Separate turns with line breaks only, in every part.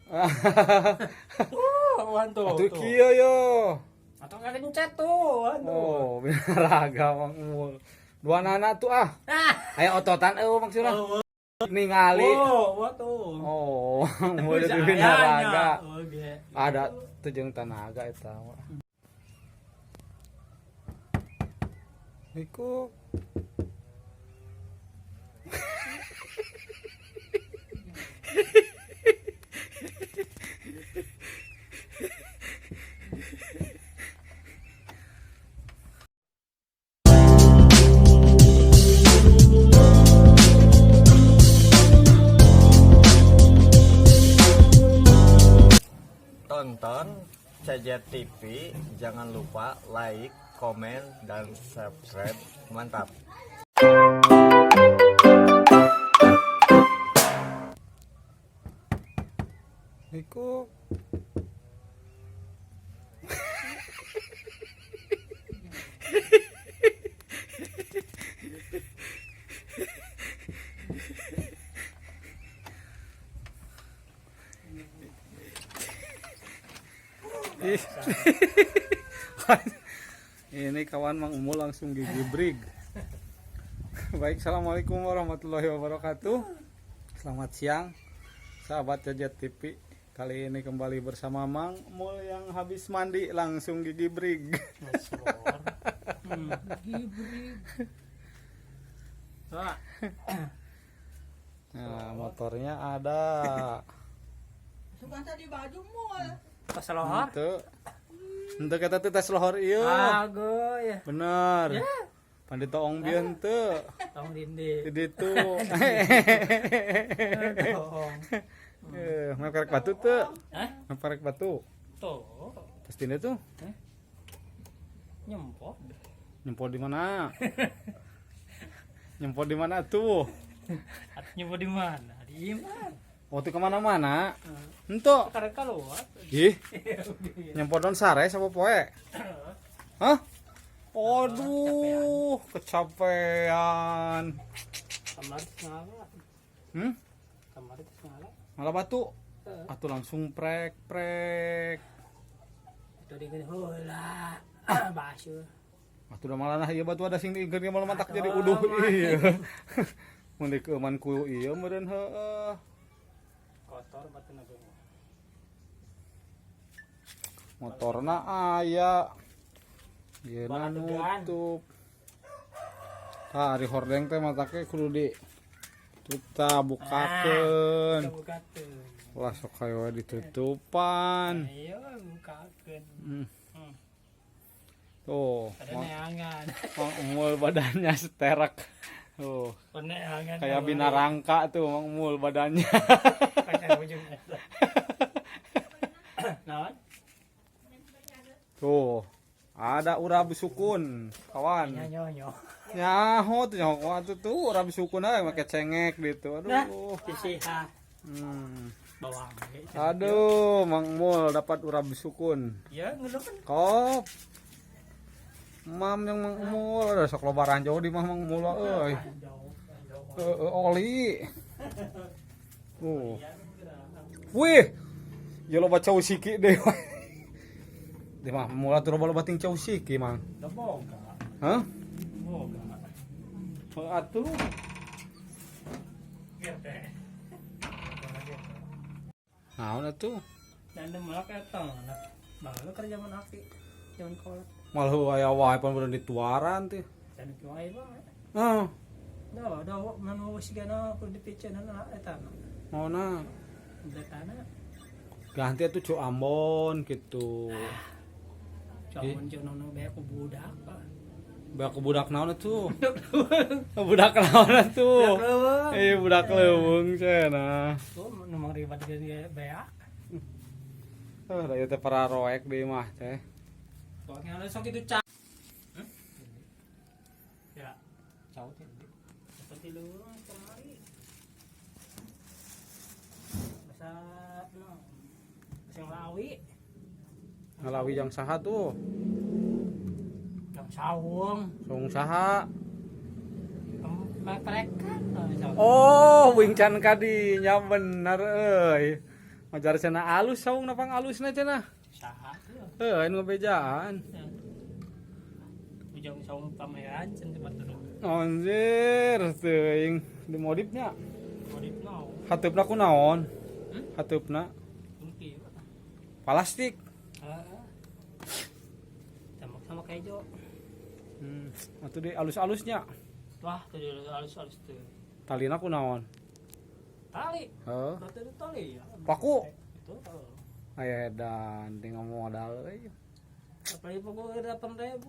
Tuh.
Atuh kieu yo.
Atau nggak tuh. Aduh.
Oh, binaraga Mang Mul. Dua nana tuh ah. Aya ototan eueuh maksudna. Ningali.
Oh, wah tuh.
Oh, Mang Mul itu binaraga.
Oke.
Ada tuh jeung tanaga eta. Iku.
Tonton CJ TV, jangan lupa like, komen, dan subscribe. Mantap.
Iku. Ini kawan Mang Umul langsung gigi brig. Baik, assalamualaikum warahmatullahi wabarakatuh. Selamat siang, sahabat Jajet TV. Kali ini kembali bersama Mang Mul yang habis mandi langsung gigi brig. Nah, motornya ada.
Suka tadi baju mul.
Pas lohor.
Henteu. Henteu kita teh tes lohor ieu.
Ago ya.
Bener. Pan ditoong bieu henteu.
Tong dindi.
Di ditu.
Tong.
Eh, mau karek batu teu?
Hah?
Mau karek batu.
Tuh.
Pasti tuh.
Nyempot.
Nyempol di mana? Nyempol di mana tuh?
Atau nyempot di mana? Di mana?
Waktu kemana-mana. Henteu.
Karek keluar.
Ih, nyempol don sare sama poe. Hah? Aduh, kecapean.
Kamar ngala.
Hmm?
Kamar itu ngala.
Malah batu. Atuh langsung prek prek.
Itu dia heula. Basuh.
Atuh udah malah nah ieu batu ada sing diingeun ge malah matak jadi uduh ieu. Mun dikeuman ku ieu meureun heueuh.
Kotor batu nabe.
Motorna aya. Yeuna
Baladegan.
nutup. Tah ari hordeng teh matake kudu di tutup bukakeun.
Bukakeun.
Ulah sok hayo we ditutupan.
Ayo bukakeun.
Hmm. Tuh,
Ada neangan.
Mang Umul badannya seterak. Tuh,
Neangan.
kayak binarangka tuh Mang Umul badannya.
Kayak ujung eta. Naon?
Tuh, ada urab sukun, kawan.
Nyo nyo.
Nyaho tuh nyaho atuh tuh urab sukun aja make cengek gitu.
Nah,
Aduh.
sisiha
Hmm.
bawang.
Aduh, Mang Mul dapat urab sukun.
Ya, ngeluh kan.
Kop. Mam yang Mang Mul, ada sok loba ranjau di mah Mang Mul euy.
Jauh, jauh.
Oli. Tuh. Wih. Ya loba cau siki deh. Di mah mula tuh loba ting cau siki, Mang.
Da boga.
Hah?
Boga.
Atuh.
Gete.
Naon atuh?
Dan mulak eta mana? Baru kerja zaman aki. Zaman kolot.
Malah aya wae pan beurang dituaran teh.
Dan kieu wae.
Heeh.
Da, da man sigana kudu dipiceun eta na.
Maona
Eta na.
ganti atuh cu Ambon gitu.
Cuman jono bae ku budak.
Bae aku budak naon atuh? Budak naon atuh?
Budak leuweung.
Eh budak leuweung cenah.
Tuh nu mang ribat ge beak.
Eh da ieu teh para roek di mah teh.
Pokoknya sok itu cak. Ya, jauh teh. Seperti lu kemari. Masa no. Masa ngelawi,
Ngalawi jang saha tuh?
yang sawung,
Sung saha?
Mereka.
Oh, wingcan kadinya bener euy. Majar cenah alus saung na pang alusna cenah.
Saha tuh.
Heuh, anu ngabejaan.
Ujang saung pameran cenah tempat duduk.
Anjir, teuing dimodifnya.
Modif naon?
Hateupna ku naon?
Hmm?
Hateupna
Mungkin.
plastik.
Ah. Sama sama kejo.
Atuh di alus-alusnya.
Wah, tadi alus-alus tuh.
Talina ku naon?
Tali.
Heuh.
Berarti itu tali ya.
Paku.
Itu. Oh.
Aya edan tinggal modal euy.
Apalagi pokoknya 8.000.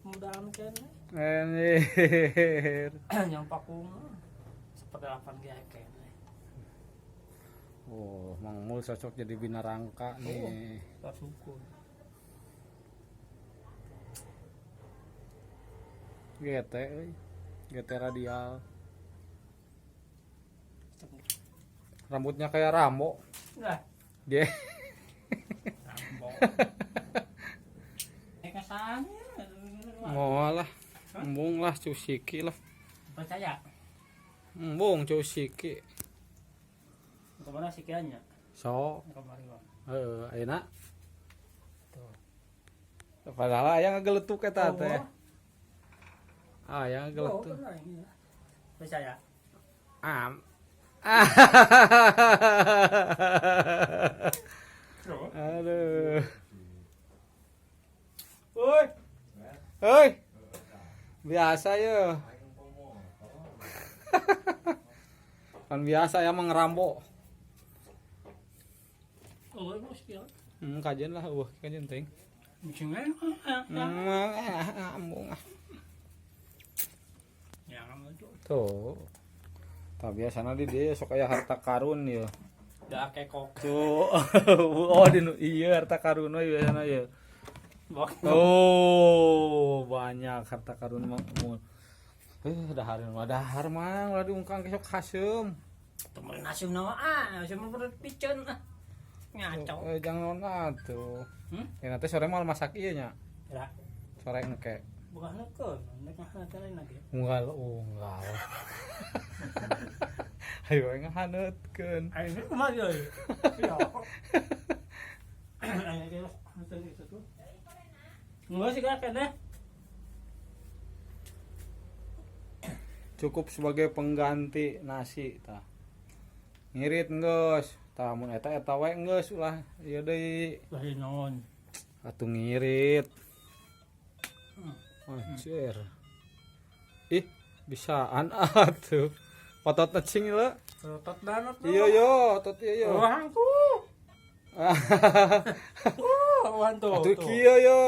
Mudahan kene.
Anjir.
Yang paku mah seperdelapan ge kene.
Oh, Mang Mul cocok jadi binarangka nih.
Bersyukur.
GT euy. GT radial. Rambutnya kayak Rambo.
Nah,
Dia
Rambo. Eh kesannya.
mau lah. Embung lah cusiki lah.
Percaya.
Embung cusiki.
Kemana sih kayaknya?
So,
Kemari bang.
heeh, ayeuna
Tuh.
padahal aya ngageletuk eta teh.
Oh.
Aya
Oh,
ngageletuk.
benar ini. Percaya.
Am.
Terus.
Aduh. Woi. Hoi. Biasa ya. Kan biasa ya mah ngerambo.
Oh, ini sih.
Kajian lah, wah kajian ting.
Misalnya.
Ambung ah.
Ya, kamu tuh.
Tuh. Tak biasana di dia sok aya harta karun ya.
Dah kekok.
Tuh. Oh, di nu iya harta karun we biasana ya.
Bok.
Oh, banyak harta karun mah. Dahar mah dahar mang ulah diungkang ke sok haseum.
Temen nasi nawa ah, cuma perut picen ah. Ngaco.
Eh, jangan atuh.
Hmm?
Ya nanti sore mal masak ieu nya.
Ya,
Sore engke.
bukan nekeun, nek mah teh lagi.
Unggal unggal. Ayo we ngahaneutkeun.
Ayo ini kumaha deui? Iya. Ayo dia nonton itu tuh. Enggak sih kakek deh.
Cukup sebagai pengganti nasi tah. Ngirit geus. Tah mun eta eta we geus ulah ieu deui.
Lah naon.
Atuh ngirit. Anjir. Ih, bisaan atuh. Ototna cing leu.
Otot banget tuh.
Iya yo, otot iya yo.
Wah, aku. Wah, tuh.
Atuh
tuh.
kieu yo.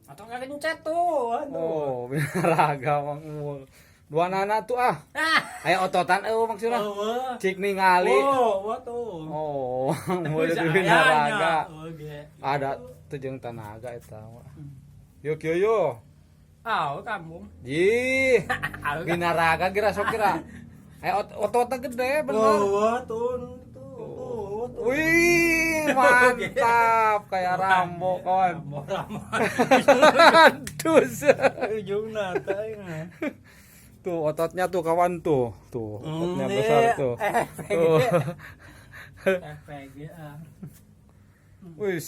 Atau nggak kencet tuh, aduh.
Oh, binaraga Mang Mul. Dua nana tuh ah.
Ah.
Aya ototan eueuh maksudna.
Oh,
Cik ningali.
Oh, wah tuh.
Oh, Mang Mul
Bisa
jadi
ayahnya.
binaraga.
Oke.
Ada tuh jeung tanaga eta mah. Yo kieu yo.
Ah, kamu.
Jih,
Ah,
binaraga kira sok kira. Aya ototna gede bener.
Oh, wah tuh, tuh, tuh, tuh.
Wih, mantap kayak Rambo kawan.
Rambo, Rambo.
Dus.
Ujung nata ya.
Tuh ototnya tuh kawan tuh. Tuh, ototnya
Hmm,
besar
iya.
tuh.
FPG.
Tuh.
FPG ah.
Wis.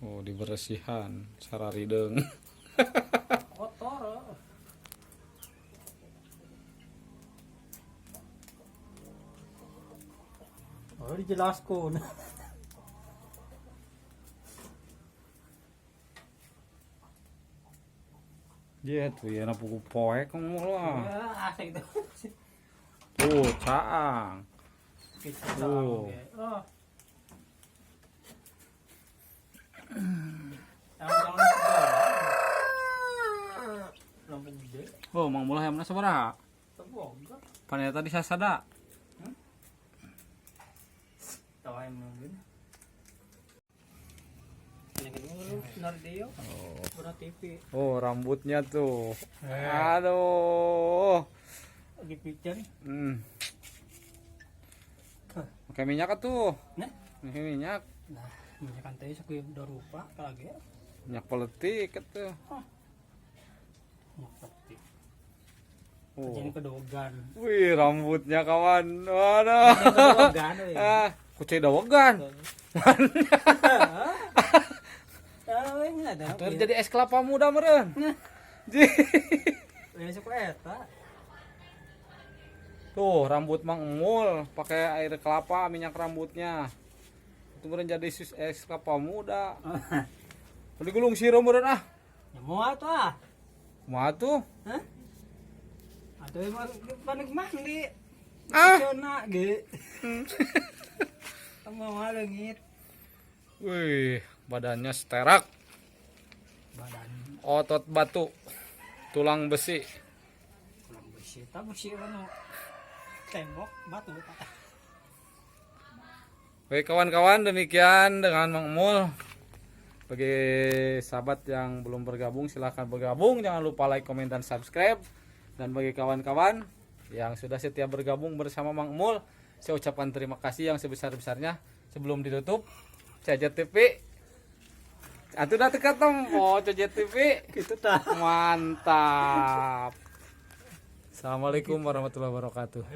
Oh, dibersihan sararideung.
Kotor. Oh. Oh, dijelaskan.
Iya tuh ya puku poek ngomong lah.
Ya, asik tuh.
Tuh, caang.
Gitu,
Oh.
oke. Oh. Jangan-jangan lampu gede.
Oh, Mang Mul hayamna sabaraha?
Teboga.
Pan eta tadi sasada.
Tahu ayam nungguin. Ini kan dulu, benar dia. Benar TV.
Oh, rambutnya tuh. Aduh.
Lagi picen.
Pakai minyak atuh.
Nah.
Pakai minyak.
Nah, minyakan teh sok udah rupa lagi.
Minyak politik atuh.
Minyak peti.
Oh.
Jadi kedogan.
Wih, rambutnya kawan. Waduh.
Kedogan we.
Ah, kucing dawegan.
Ah, we ada.
Tuh jadi es kelapa muda meren. Ji.
We sok eta.
Tuh, rambut Mang Emul pakai air kelapa minyak rambutnya. Itu meren jadi sus es kelapa muda. Beli gulung sirup meren ah.
Ya moal tuh ah.
Kumaha tuh?
Hah? Atuh emang panik mandi.
Ah.
Cona ge. Mau leungit.
Wih, badannya seterak,
Badan
otot batu, tulang besi.
kurang bersih, tak bersih kan tembok batu tak.
Baik kawan-kawan, demikian dengan Mang Emul. Bagi sahabat yang belum bergabung, silahkan bergabung. Jangan lupa like, komen, dan subscribe. Dan bagi kawan-kawan yang sudah setia bergabung bersama Mang Emul, saya ucapkan terima kasih yang sebesar-besarnya. Sebelum ditutup, Cajet TV. Atuh dah teka tempo Cajet TV.
Gitu tak.
Mantap. Assalamualaikum warahmatullahi wabarakatuh.